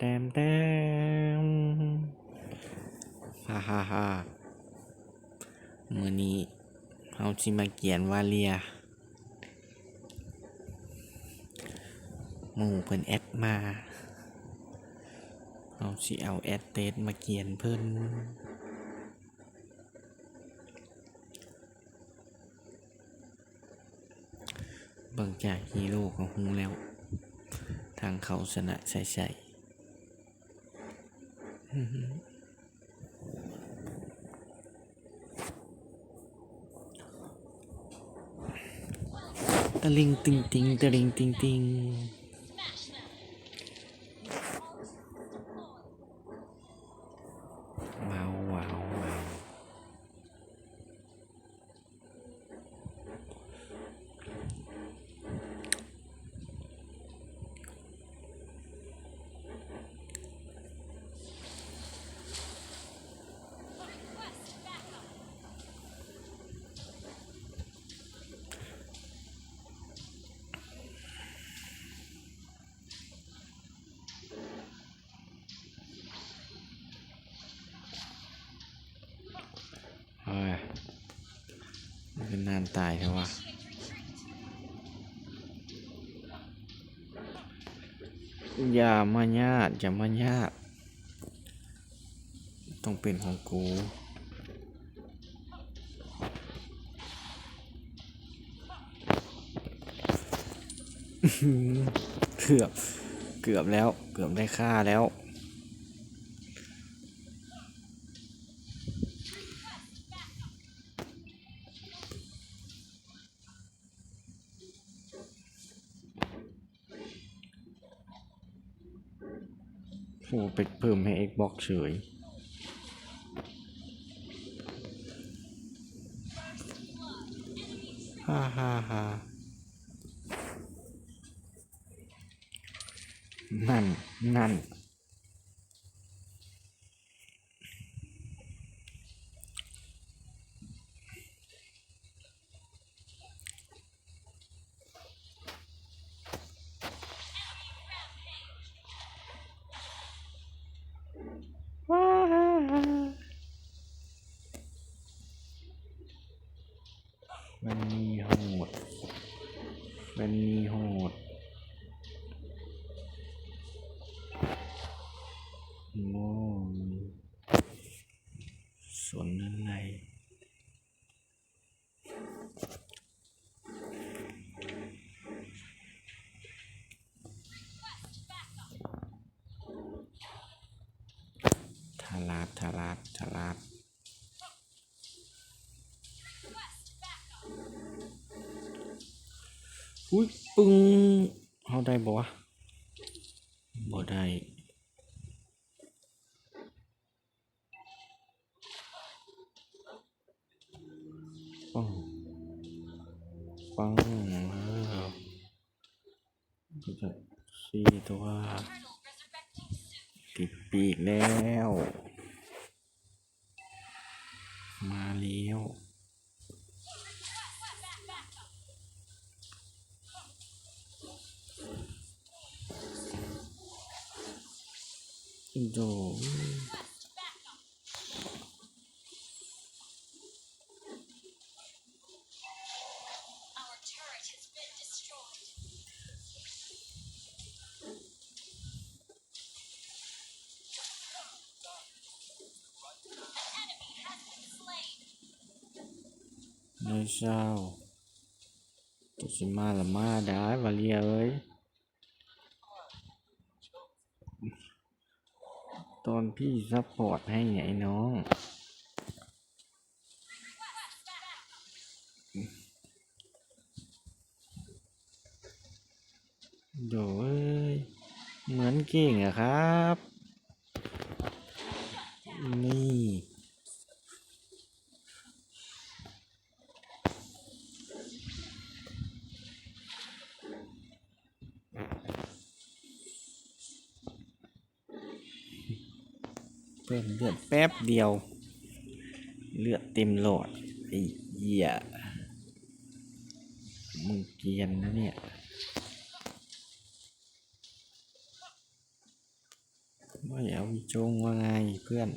ແຕມແຕມ ຮ່າໆໆ ມື້ນີ້ເຮົາຊິມາກຽນວາເລຍ. ໝູ່ເພິ່ນແອັດມາ ເຮົາຊິເອົາແອັດເຕສມາກຽນເພິ່ນ. ເບິ່ງຈາກຮີໂຣກໍຮູ້ແລ້ວ ທາງເຂົາຊະນະໃສໆ. ຕະລິງຕິງຕິງ ຕະລິງຕິງຕິງ ວ້າວ ວ້າວ ວ້າວ. ເອີຍ ມັນຄືນານຕາຍແທ້ວະ. ຢ່າມາຍາດ ຢ່າມາຍາດ ຕ້ອງເປັນຂອງກູ. ເກືອບ ເກືອບແລ້ວ ເກືອບໄດ້ຂ້າແລ້ວ. ໂອ້ ໄປເພີ່ມໃຫ້ເອັກບັອກເສີຍ ຮ່າໆໆ. ນັ້ນ ນັ້ນ. ມັນມີໂຫດ ມັນມີໂຫດ. ໂອ້ ສົນນັ້ນໃດ. ທະລາດ ທະລາດ ທະລາດ. ອຸ້ຍ ປຶ້ງ ເຮົາໄດ້ບໍ່ວະ? ບໍ່ໄດ້. ປັງ ປັງ ເອີ ສີ່ຕົວ ຕິດປີກແລ້ວ ມາແລ້ວ. ໂດ ນາຍຊາວ ຕົວຊິມາລະມາດາຍ ວາເລຍເອີຍ. ຕອນພີ່ຊັບພອດໃຫ້ໄອ້ນ້ອງ ໂດຍ ເໝືອນເກັ່ງອະຄັບ ນີ້. ເພີ່ມເລືອດແປັບດຽວ ເລືອດເຕັມຫຼອດ. ໄອ້ເຫຍ ມຶງກຽນນະເນຍ. ໂອ້ຍ ເອົາວິໂຈງວ່າງ່າຍເພື່ອນ.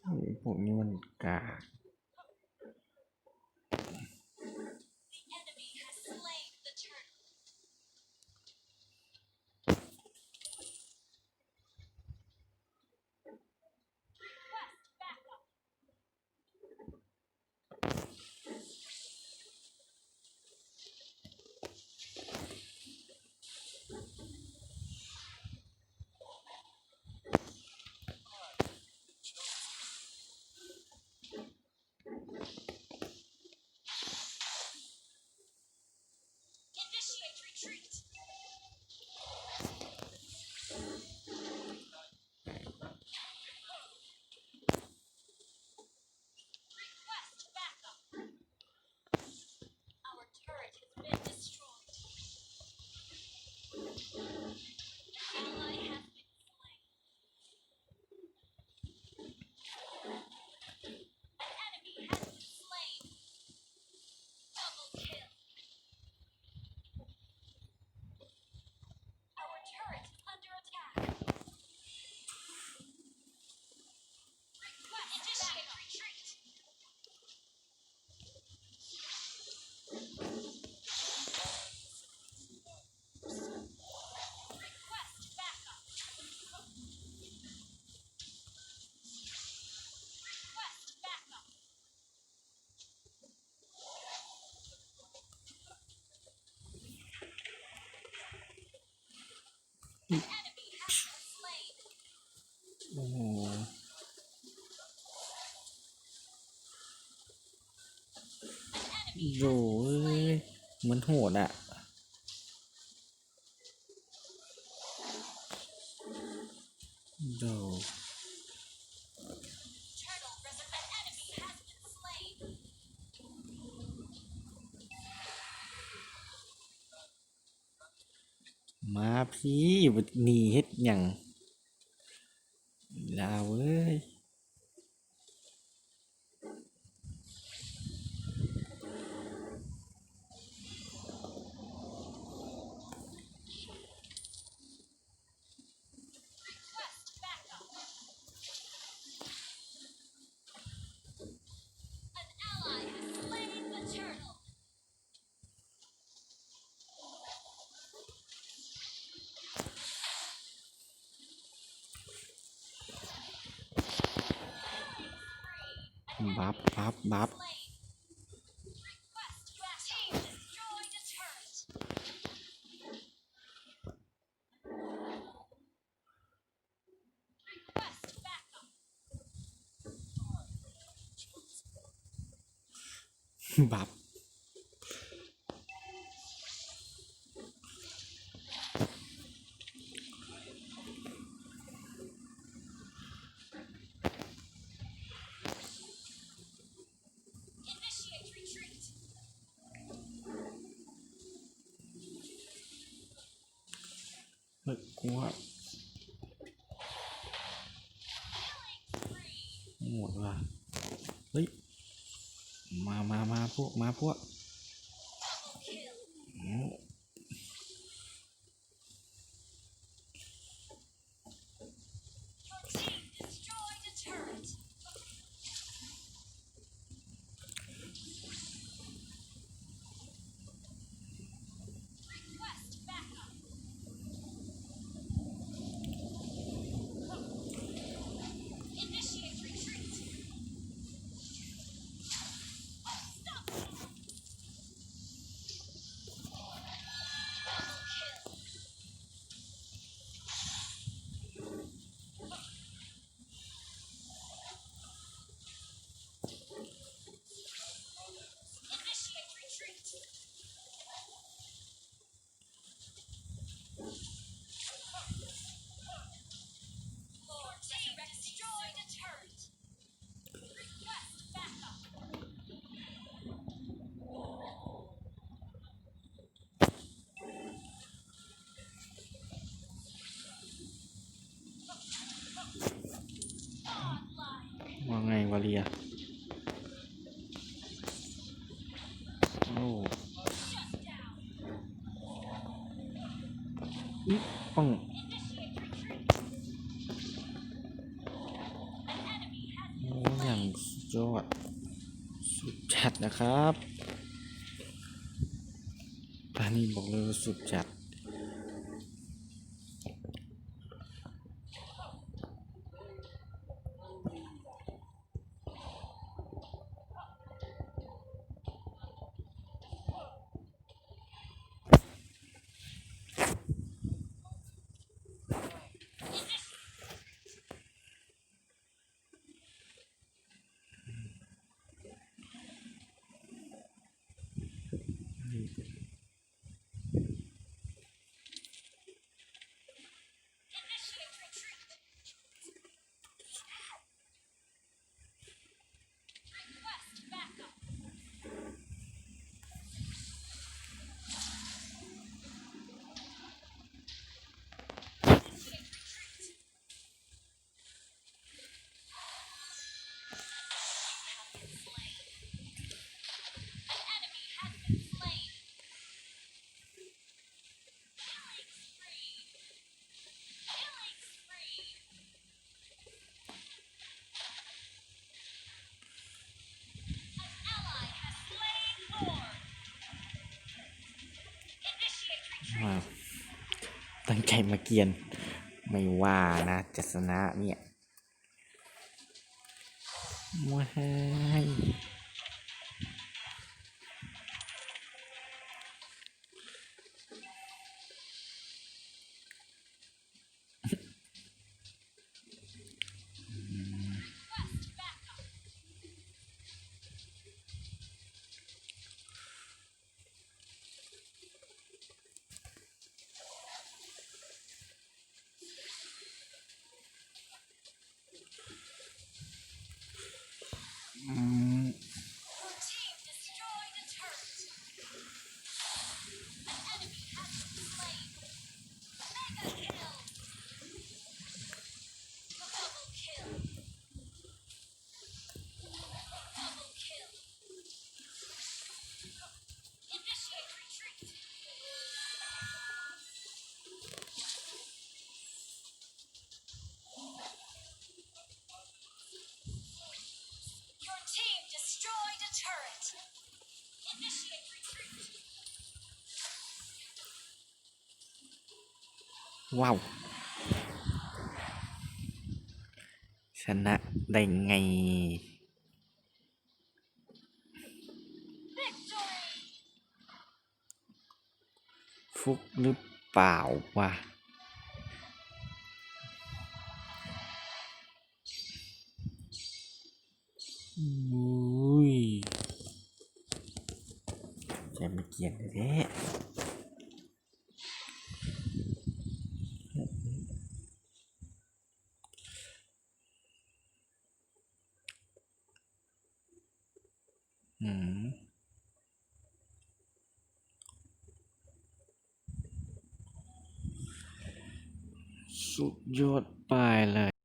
ໂອ້ຍ ພວກນີ້ມັນກາກ. Initiate retreat. Request backup. Our turret has been destroyed. An ally has been slain. An enemy has been slain. Double kill. Our turret is under attack. Request initiate retreat. Request backup. Request backup. An enemy has been slain. ໂອ້ໂຫ ໂອ້ຍ ມັນໂຫດອະ ໂດ. Turtle res-, an enemy has been slain. ມາພີ້ ບັດໜີເຮັດຫຍັງ ລາວເອີຍ. Request backup. An ally has slain the turtle. ບັບ ບັບ ບັບ ບັບ ເຮີ້ຍ ກົວ ໂຫດວ່ະ ເຮີ້ຍ ມາ ມາ ມາພວກ ມາພວກ ໂອ້. Your team destroyed a turret. Request backup. Initiate retreat. Unstoppable. ປຶ້ງ ໂອ້ ຢ່າງສຸດຍອດ ສຸດຈັດນະຄັບ ຕານີ້ບອກເລີຍວ່າສຸດຈັດ. ຕັ້ງໃຈມາກຽນ ໄມ່ວ່ານະ ຈະຊະນະເນຍ. ວ້າຍ. ອືມ ວ້າວ ຊະນະໄດ້ໄງ? ຟຸກຫຼືເປົ່າວະ? ໂອ້ຍ ໃຈມັນກຽນແທ້ໆ. ອືມ ສຸດຍອດປາຍເລີຍ.